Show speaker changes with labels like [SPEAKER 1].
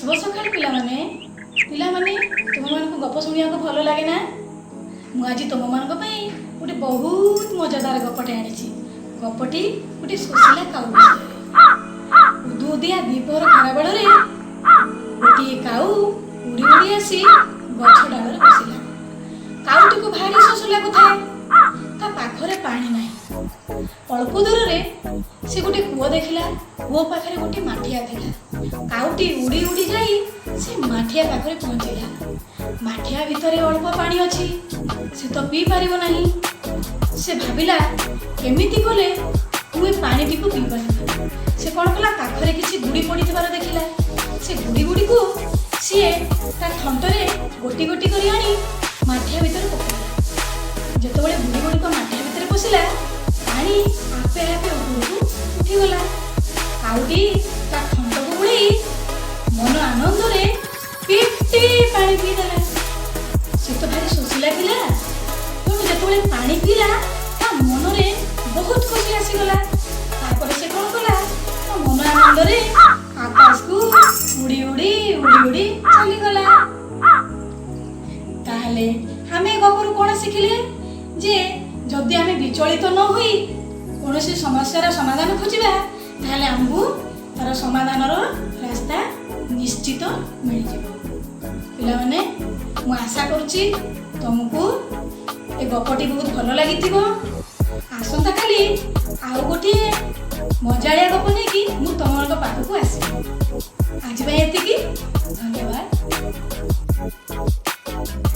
[SPEAKER 1] ଶୁଭ ସକାଳ ପିଲାମାନେ। ପିଲାମାନେ, ତୁମମାନଙ୍କୁ ଗପ ଶୁଣିବାକୁ ଭଲ ଲାଗେ ନା? ମୁଁ ଆଜି ତୁମମାନଙ୍କ ପାଇଁ ଗୋଟେ ବହୁତ ମଜାଦାର ଗପଟେ ଆଣିଛି। ଗପଟି ଗୋଟେ ଶୋଷିଲା କାଉ ବିଷୟରେ। ଉଦୁଉଦିଆ ଦ୍ୱିପହର ଖରାବେଳରେ ଗୋଟିଏ କାଉ ଉଡ଼ି ଉଡ଼ି ଆସି ଗଛ ଡାଳରେ ବସିଲା। କାଉଟିକୁ ଭାରି ଶୋଷ ଲାଗୁଥାଏ। ତା ପାଖରେ ପାଣି ନାହିଁ। ଅଳ୍ପ ଦୂରରେ ସେ ଗୋଟେ କୂଅ ଦେଖିଲା। କୂଅ ପାଖରେ ଗୋଟେ ମାଠିଆ ଥିଲା। କାଉଟି ଉଡ଼ି ଉଡ଼ି ଯାଇ ସେ ମାଠିଆ ପାଖରେ ପହଞ୍ଚିଲା। ମାଠିଆ ଭିତରେ ଅଳ୍ପ ପାଣି ଅଛି, ସେ ତ ପିଇ ପାରିବ ନାହିଁ। ସେ ଭାବିଲା, କେମିତି କଲେ ମୁଁ ଏ ପାଣିଟିକୁ ପିଇପାରିବି? ସେ କ'ଣ କଲା? ପାଖରେ କିଛି ଗୁଡ଼ି ପଡ଼ିଥିବାର ଦେଖିଲା। ସେ ଗୁଡ଼ି ଗୁଡ଼ିକୁ ସିଏ ତା ଥଣ୍ଟରେ ଗୋଟି ଗୋଟି କରି ଆଣି ମାଠିଆ ଭିତରେ ପକାଇଲା। ଯେତେବେଳେ ଗୁଡ଼ି ଗୁଡ଼ିକ ମାଠିଆ ଭିତରେ ପଶିଲା, ପାଣି ଆପେ ଆପେ ଉପରକୁ ଉଠିଗଲା। କାଉଟି ତା ଥଣ୍ଟକୁ ବୁଳେଇ ମନ ଆନନ୍ଦରେ ପେଟେ ପାଣି ପିଇଦେଲା। ସେ ତ ଭାରି ଶୋଷିଲା ଥିଲା, ତେଣୁ ଯେତେବେଳେ ପାଣି ପିଇଲା, ତା ମନରେ ବହୁତ ଖୁସି ଆସିଗଲା। ତାପରେ ସେ କ'ଣ କଲା? ତା ମନ ଆନନ୍ଦରେ ଆକାଶକୁ ଉଡ଼ି ଉଡ଼ି ଉଡ଼ି ଉଡ଼ି ଚାଲିଗଲା। ତାହେଲେ ଆମେ ଏ ଗପରୁ କ'ଣ ଶିଖିଲେ? ଯେ ଯଦି ଆମେ ବିଚଳିତ ନ ହୋଇ କୌଣସି ସମସ୍ୟାର ସମାଧାନ ଖୋଜିବା, ତାହେଲେ ଆମକୁ ତାର ସମାଧାନର ରାସ୍ତା ନିଶ୍ଚିତ ମିଳିଯିବ। ପିଲାମାନେ, ମୁଁ ଆଶା କରୁଛି ତମକୁ ଏ ଗପଟି ବହୁତ ଭଲ ଲାଗିଥିବ। ଆସନ୍ତାକାଲି ଆଉ ଗୋଟିଏ ମଜାଳିଆ ଗପ ନେଇକି ମୁଁ ତମମାନଙ୍କ ପାଖକୁ ଆସିବି। ଆଜି ପାଇଁ ଏତିକି।